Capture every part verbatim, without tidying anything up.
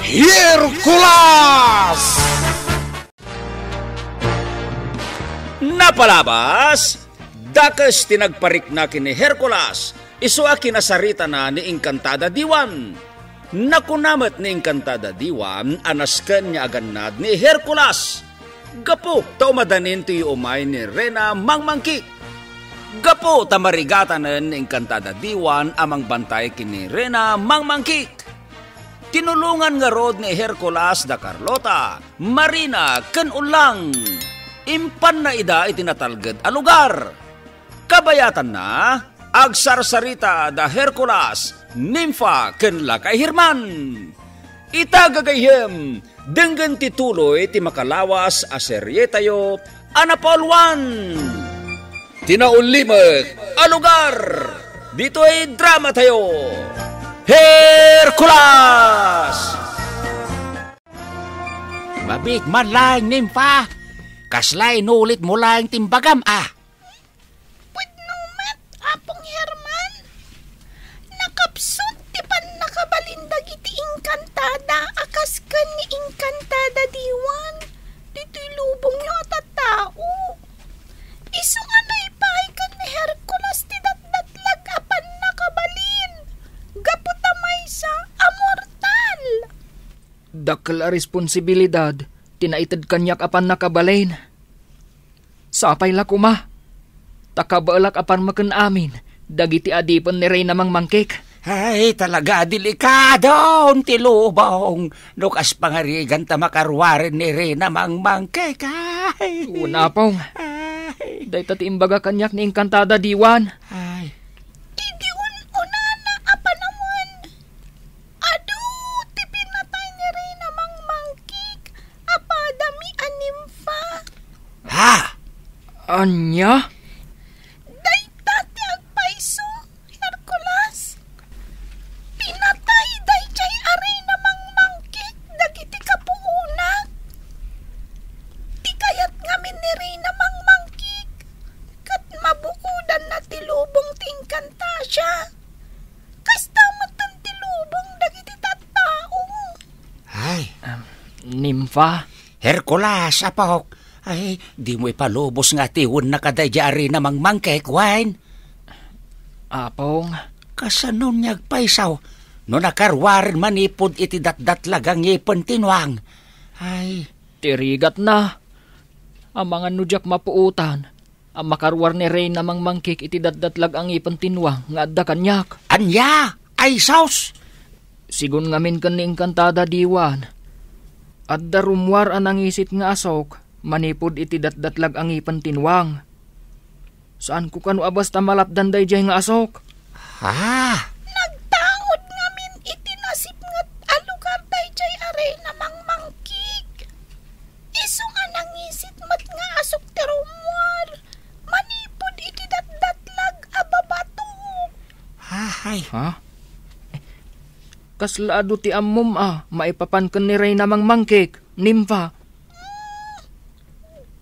Hercules! Napalabas, dakes ti nagparikna ken ni Hercules, isu a kinasaritana ni Encantada Diwan. Nakuna met ni Encantada Diwan a nasken nga agannad ni Hercules gapu ta umadanin ti umay ni Reyna Mangmangkik. Gapu ta marigatanen ni Encantada Diwan a mangbantay ken ni Reyna Mangmangkik. Tinulongan ngarud ni Hercules da Carlota, Marina, ken Ulang. Impanna ida iti natalged a lugar. Kabayatanna, agsarsarita da Hercules, Nympha, ken Lakay Herman. Ita gagayyem, denggen ti tuloy ti makalawas a serietayo a napauluan. Ti naulimek a lugar ditoy dramatayo, Hercules! Mabiit man laeng, Nympha. Kasla inulitmo laeng ti imbagam, a? Pudno met, Apong Herman. Nakapsut ti pannakabalin dagiti Encantada a kas ken ni Encantada Diwan ditoy lubongyo a tattao. Isu nga naipaay ken ni Hercules ti datdatlag a pannakabalin gapu ta maysa a mortal. Dakkel a responsibilidad ti naited kaniak a pannakabalin. Sapay la koma, ta kabaelak a parmeken amin dagiti adipen ni Reyna Mangmangkik. Ay, talaga, delikado ti lubong. No kas pangarigan ta makaruaren ni Reyna Mangmangkik, ay. Wen, Apong. Ay. Dayta ti imbaga kaniak ni Encantada Diwan. Ay. Idi un-unana a panawen, adu ti pinatay ni Reyna Mangmangkik a padami a nympha. Ha? Ania? Dayta ti agpayso, Hercules. Pinatay daydiay a Reyna Mangmangkik dagiti kapuonak. Ti kayat ngamin ni Reyna Mangmangkik, ket mabukodanna ti lubong ti Encantasia. Kasta metten ti lubong dagiti tattao. Ay. Em, Nympha? Hercules, apok. Ay, dimo ipalubos nga atiwenna kadaydiay a Reyna Mangmangkik, wen? Apong. Kasano nga agpayso no nakaruaren manipud iti datdatlag a ngipen ti nuang? Ay. Ti rigatna. Amangan no diak mapuotan a makaruar ni Reyna Mangmangkik iti datdatlag a ngipen ti nuang nga adda kaniak. Ania? Ay, sus! Sigun ngamin ken ni Encantada Diwan, adda rummuar a nangisit nga asok manipud iti datdatlag a ngipen ti nuang. Saanko kano a basta malapdan daydiay nga asok. Ha? Nagtaud ngamin iti nasipnget a lugar daydiay a Reyna Mangmangkik. Isu nga nangisit met nga asok ti rummuar manipud iti datdatlag a babato. Ay. Ha? Kasla adu ti ammom a maipapan ken ni Reyna Mangmangkik, Nympha? Mm,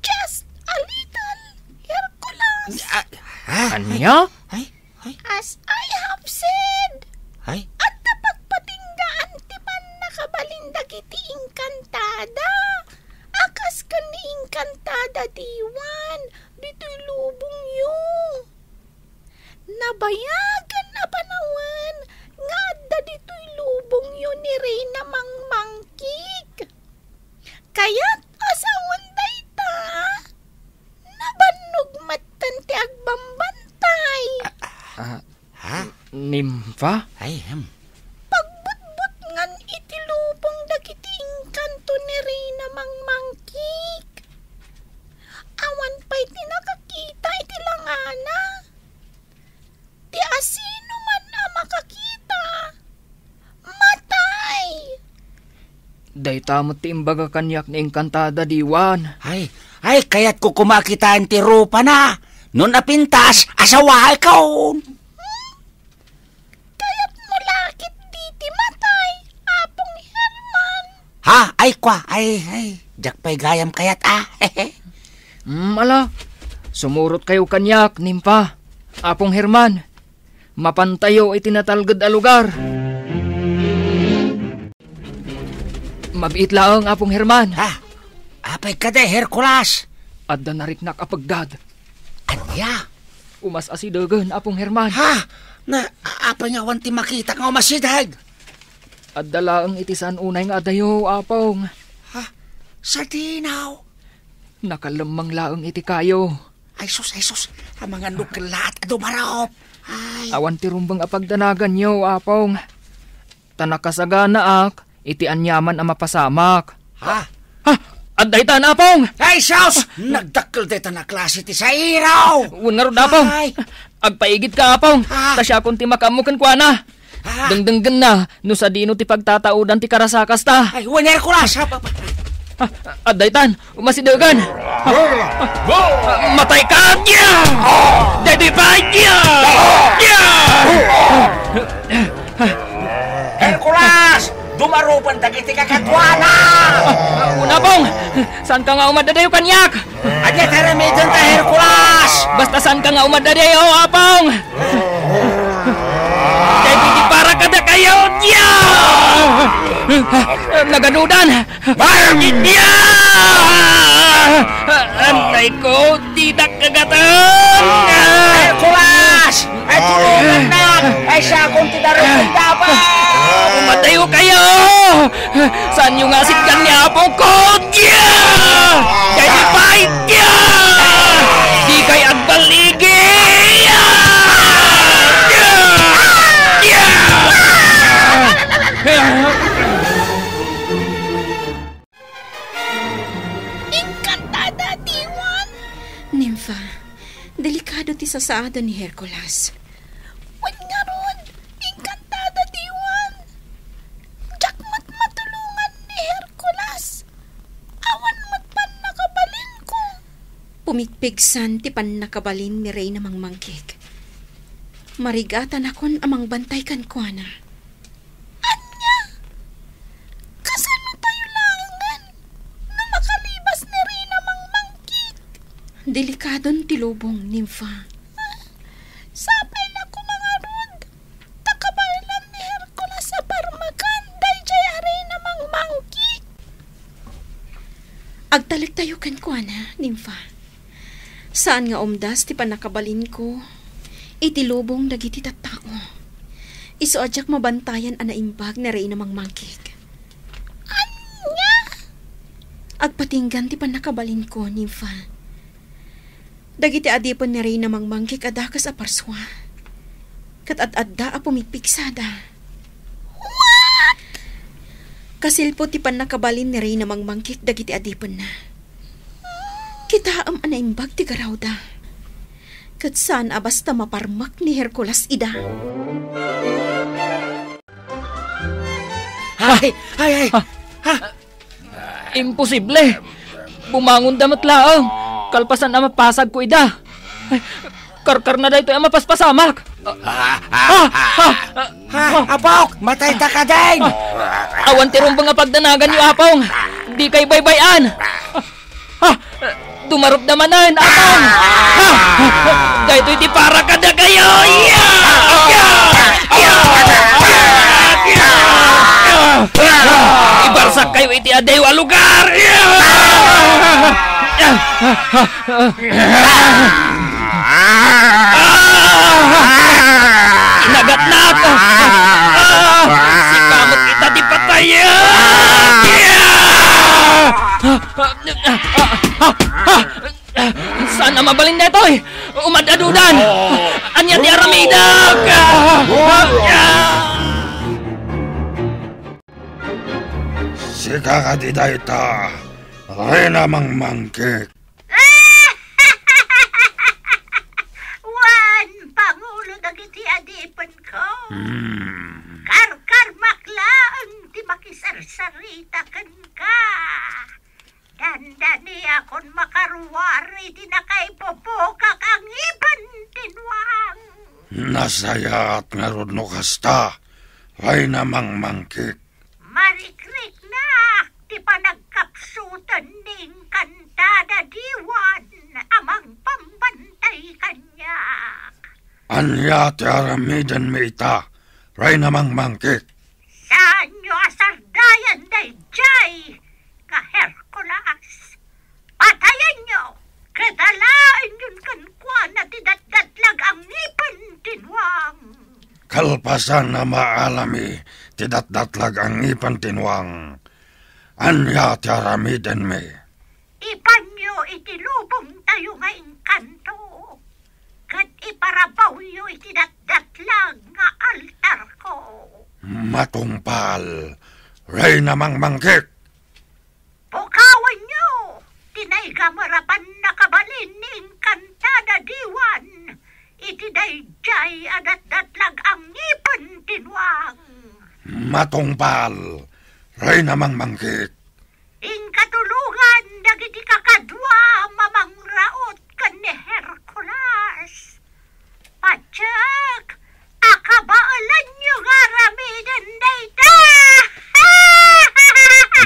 just a little, Hercules. Ah, ha? Ania? Ay, ay. As I have said, ay? Adda pagpatinggaan ti pannakabalin dagiti Encantada a kas ken ni Encantada Diwan ditoy lubongyo. Nabayagan a panawen nga adda ditoy lubongyo ni Reyna Mangmangkik. Kayat a sawen dayta, nabannog metten ti agbambantay. Ah, ha? Nympha? Ay, hmm. Pagbutbutngan iti lubong dagiti engkanto ni Reyna Mangmangkik. Awan pay ti nakakita iti langana. Ti asinoman a makakita, matay. Dayta met ti imbaga kaniak ni Encantada Diwan. Ay, ay, kayatko koma a kitaen ti rupana. No napintas, asawaekon. Hmm? Kayatmo la ketdi ti matay, Apong Herman. Ha? Ay, kwa. Ay, ay. Diak pay gayam kayat, a. Hmm, ala. Sumurotkayo kaniak, Nympha. Apong Herman, mapantayo iti natalged a lugar. Mabiit laeng, Apong Herman. Ha? Apay kadi, Hercules? Adda nariknak a peggad. Ania? Umas asidegen, Apong Herman. Ha? Na, a-, apay nga awan ti makitak nga umasideg? Adda laeng iti saan unay nga adayo, Apong. Ha? Sadino? Nakalemmeng laeng iti kayo. Ay sus, ay sus, amangan no kellaat a dumarup. Ay. Awan ti rumbeng a pagdanaganyo, Apong. Ta nakasaganaak iti aniaman a mapasamak. Ha? Ha? Adda itan, Apong! Ay sus! Nagdakkel dayta a klase ti sairaw! Wen ngarud, Apong. Ay. Agpaigidka, Apong. Ah. Ta siakon ti makaammo kenkuana. Ah. Dengdenggenna no sadino ti pagtataodan ti karasakasta. Ay, wen, Hercules! Ah, pa, pa. Ah, adda itan, umasidegen. Ah, matay ka, Dia! Daytoy pa, Dia! Dia! Hercules! Dumarupen dagiti kakaduana! Ah, una, Pong! Saanka nga umadadayo kaniak? Ania ti aramidenta, Hercules? Basta saanka nga umadadayo, Apong! Daytoy ti para kadakayo, Dia! Nagadudan! Dia! Antay ko, didak kagatan! Hercules! Ay, tulungannak! Ay, siakon ti darup iti dapat! Umadayo kayo! Saanyo nga asitgan ni Apong ko? Dia! Kay ipay, Dia! Di kay agbaligi! Dia! Dia! Encantada, Diwan! Nympha, delikado ti sasaada ni Hercules. Wen ngarud, encantada, Diwan! Diak met matulongan ni Hercules. Awan met pannakabalinko. Pumigpigsan ti pannakabalin ni Reyna Mangmangkik. Marigatanakon a mangbantay kenkuana. Ania? Kasano tayo laengen no makalibas ni Reyna Mangmangkik? Delikadon ti lubong, Nympha. Sapay la koma ngarud, ta kabaelan ni Hercules a parmekan daydiay a Reyna Mangmangkik. Agtalektayo kenkuana, Nympha. Saan nga umdas ti pannakabalinko iti lubong dagiti tattao. Isu a diak mabantayan a naimbag ni Reyna Mangmangkik. Ania? Agpatinggan ti pannakabalinko, Nympha. Dagiti adipen ni Reyna Mangmangkik a dakes a parsua, ket ad-adda a pumigpigsada. What? Kasilpo ti pannakabalin ni Reyna Mangmangkik dagiti adipenna. Kitaem a naimbag ti garawda. Ket saan a basta maparmek ni Hercules ida. Ay, ay, ay. Ha? Imposible! Bumangonda met laeng, kalpasan a mapasagko ida. Ay, karkarna daytoy a mapaspasamak. Ah! Ah! Ah! Ha, Apok! Matayta kadin! Ah! Awan ti rumbeng a pagdanaganyo, Apong! Dikay baybay-an! Ah! Dumarupda manen, Apong! Ah! Daytoy ti para kadakayo! Yeah! Yeah! Yeah! Yeah! Ibarsakkayo iti adayo a lugar! Yeah! Inagatnak! Sika met ita ti patay! Yeah! Saan a mabalin daytoy? Umad-adudan! Ania ti aramidek? Sika kadi dayta, Reyna Mangmangkik? Wen, pangulo dagiti adipenko. Hmm. Karkarmak laeng ti makisarsarita kenka. Dandaniakon makaruar iti nakaipupukak a ngipen ti nuang. Nasayaat ngarud no kasta, Reyna Mangmangkik. Marikriknak ti panagkapsuten ni Encantada Diwan a mangpambantay kaniak. Ania ti aramidenmi ita, Reyna Mangmangkik? Saanyo a sardayan daydiay napaspasan a maalami ti datdatlag a ngipen ti nuang. Ania ti aramidenmi? Ipanyo iti lubongtayo nga engkanto, ket iparabawyo iti datdatlag nga altarko. Matungpal, Reyna Mangmangkek! Pukawanyo ti naigamer a pannakabalin ni Encantada Diwan iti daydiay a datdatlag a ngipen ti nuang. Matungpal, Reyna Mangmangkek! Inka tulongan dagiti kakadua a mangraut ken ni Hercules. Patiek a kabaelanyo nga aramiden dayta!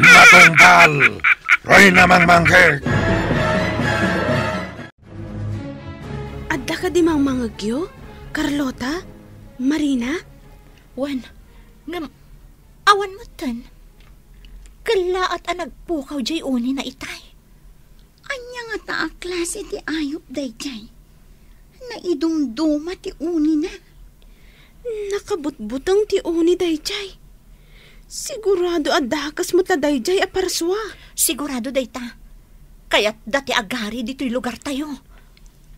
Matungpal, Reyna Mangmangkek! Adda kadi mangmangegyo, Carlota? Marina? Wen, ngem awan metten. Kellaat a nagpukaw diay unina itay. Ania ngata a klase ti ayup daydiay? Naidumduma ti unina. Nakabutbuteng ti uni daydiay. Sigurado a dakes met la daydiay a parsua. Sigurado dayta. Kayatda ti agari ditoy lugartayo.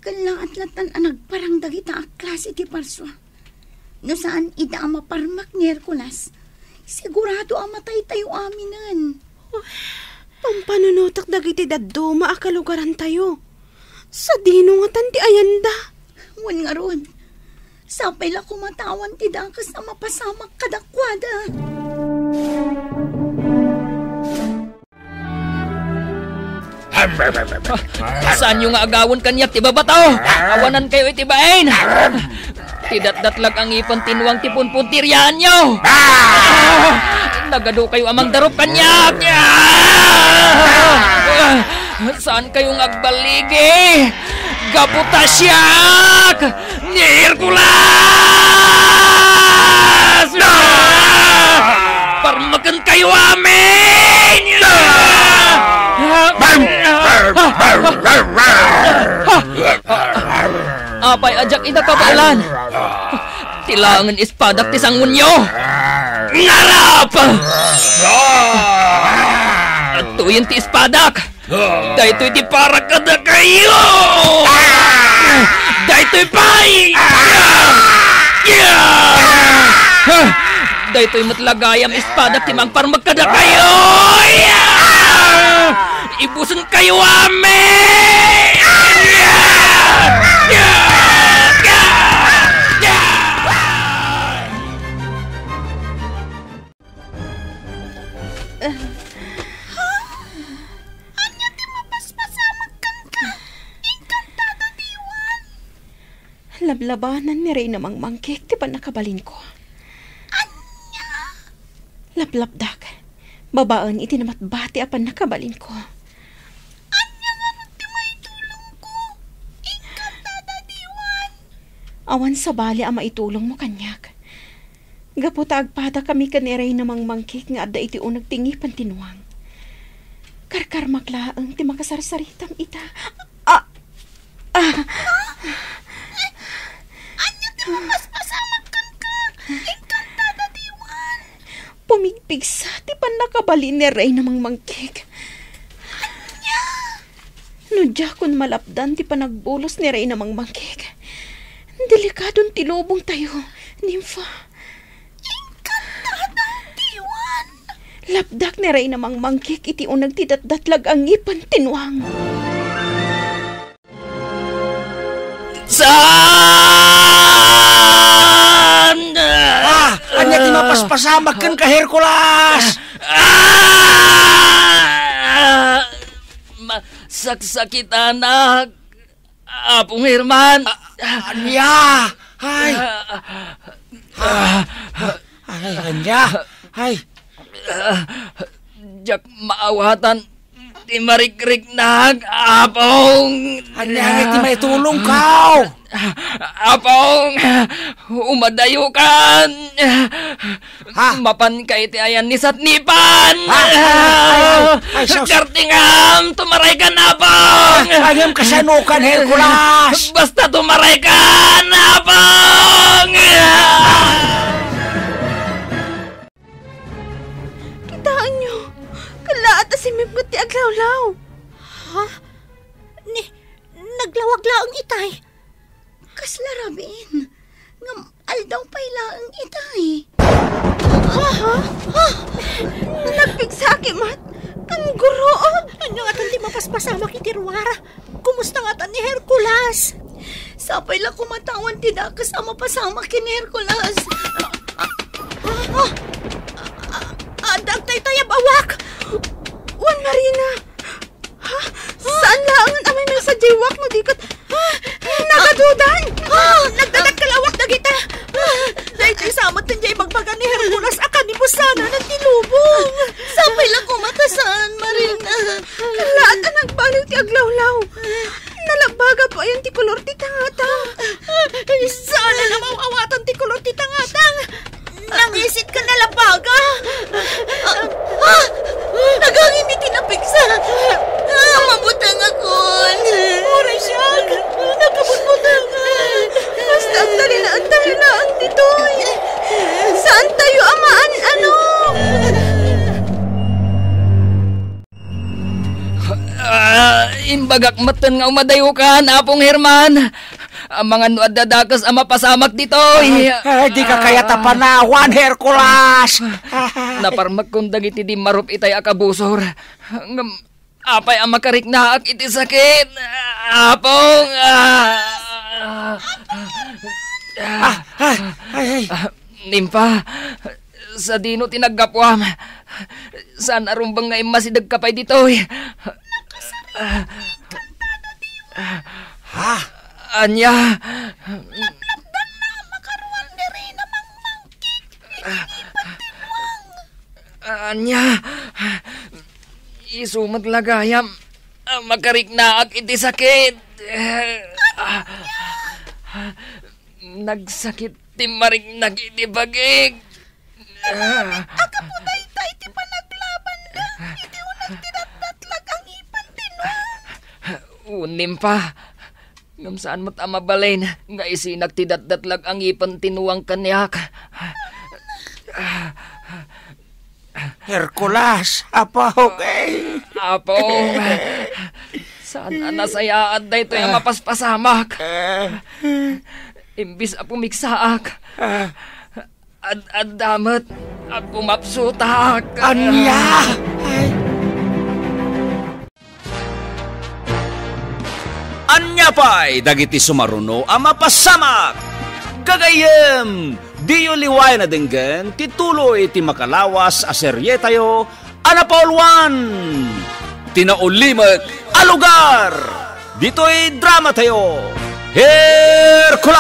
Kellaat latan a nagparang dagita a klase ti parsua. No saan ida a maparmek ni Hercules, sigurado a mataytayo aminen. Pampanunotek dagiti dadduma a kalugarantayo. Sadino ngatan ti ayanda? Wen ngarud, sapay la koma ta awan ti dakes a mapasamak kadakuada. Ah, saanyo nga agawen kaniak ti babataw? Awanankayo iti bain. Ti datdatlag a ngipen ti nuang ti punpuntiryaanyo. Ah! Nagadukayo a mangdarup kaniak. Ah! Saankayo nga agballigi. Gapu ta siak ni Hercules! Ah! Parmekenkayo amin! Apay a diak ida kabaelan? Ti laengen espadak ti sangonyo! Ngarap! Adtoyen ti espadak! Daytoy ti para kadakayo! Daytoy pay! Daytoy met la gayam espada ti mangparmek kadakayo! Ibusenkayo amin! Ania ti mapaspasamak kenka, Encantada Diwan? Lablabanan ni Reyna Mangmangkek ti pannakabalinko. Ania? Laplapdak, babaen iti namatbati a pannakabalinko. Ania ngarud ti maitulongko, Encantada Diwan? Awan sabali a maitulongmo kaniak. Gapu ta agpadakami ken ni Reyna Mangmangkek nga adda iti uneg ti ngipen ti nuang. Karkarmak laeng ti makasarsaritam ita. Ah! Ah! Ania ti mapaspasamak kenka, Encantada Diwan? Pumigpigsa ti pannakabalin ni Reyna Mangmangkek. Ania? No diakon malapdan ti panagbulos ni Reyna Mangmangkek, delikadon ti lubongtayo, Nimfa. Encantada Diwan! Lapdak ni Reyna Mangmangkek iti uneg ti datdatlag a ngipen ti nuang. Saan? Ah, ania ti mapaspasamak kenka, Hercules? Ah! Masaksakitanak, Apong Herman. Ah, ania? Ay. Ah, ay, ania? Ay. Diak maawatan ti marikriknak, Apong. Ania nga ti maitulongko? Apong, umadayokan. Ha? Mapanka iti ayan ni Satnipan. Ha? Ay, ay, ay, ay, sus. Gartingam, tumaraykan, Apong. Ah, ay, ngem kasanokan, Hercules? Basta tumaraykan, Apong. Kitaenyo, kallaat a simipnget ti aglawlaw. Ha? Ni, naglawag laeng itay. Kasla rabiin. Ngem aldaw pay laeng itay. Ha? Ha? Nagpigsaki met. Kangguro. Ania ngatan ti mapaspasamak iti ruar? Kumusta ngatan ni Hercules? Sapay la koma ta awan ti dakes a mapasamak ken ni Hercules. Ah, ah, ah, ah, adda agtaytayab a wak. Wen, Marina. Ha? Saan laengen a maymaysa diay wak no di ket nagadudan? Ah, nagdadakkel a wak dagita. Ah, daytoy sa met ti ibagbaga ni Hercules a kanibusananan ti lubong. Sapay la koma ta saan, Marina. Kallaat a nagbaliw ti aglawlaw. Nalabbaga payen ti kolor ti tangatang. Saan a namaw-awatan ti kolor ti tangatang. Nangisit ken nalabbaga. Ah, ah, nagangin iti napigsa. Ah, mabutangakon. Uray siak, nakabutbutang. Basta agtalinaentayo laeng ditoy. Saantayo a maan-ano. Ah, imbagak metten nga umadayokan, Apong Herman. Amangan no adda dakes a mapasamak ditoy. Ah, ah, di ka kayat a panawan, Hercules. Naparmekkon dagiti dimmarup itay a kabusor. Ngem apay a makariknaak iti sakit? Apong, ah, ah, ah, ay, ay. Ah, Nimpa, sadino ti naggapuam? Saan a rumbeng nga immasidegka pay ditoy? Ha? Ania? Laplapdanna a makaruar ni Reyna Mangmangkik iti ipen ti nuang. Ania? Isu met la gayam a makariknaak iti sakit. Nagsakit ti mariknak iti bagik. Nagpamit a kapu dayta iti panaglabanna iti uneg ti datdatlag a ngipen ti nuang. Unim pa. Ngem saan met a mabalin nga isinak ti datdatlag a ngipen ti nuang kaniak. Hercules, Apo, okay? Apo, saan a nasayaat daytoy a mapaspasamak? Imbis a pumigsaak, ad-adda met a pumapsutak. Ania? Ay. Ania pay dagiti sumaruno a mapasamak? Gagayyem, diyo liwayan a denggen ti tuloy ti makalawas a serietayo a napauluan ti naulimek a lugar. Ditoy dramatayo, Hercules,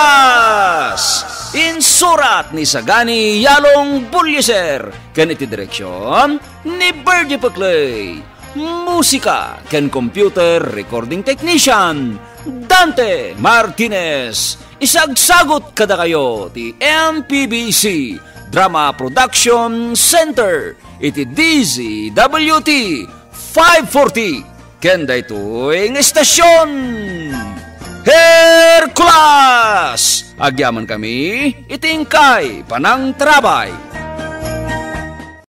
insurat ni Sagani Yalong Bullieser ken iti direksion ni Virgie Peclay. Musika ken computer recording technician, Dante Martinez. Isagsagut kadakayo ti M P B C Drama Production Center iti D Z W T five forty. Ken daytoy nga estasion, Hercules! Agyaman kami iti inkay panangtarabay.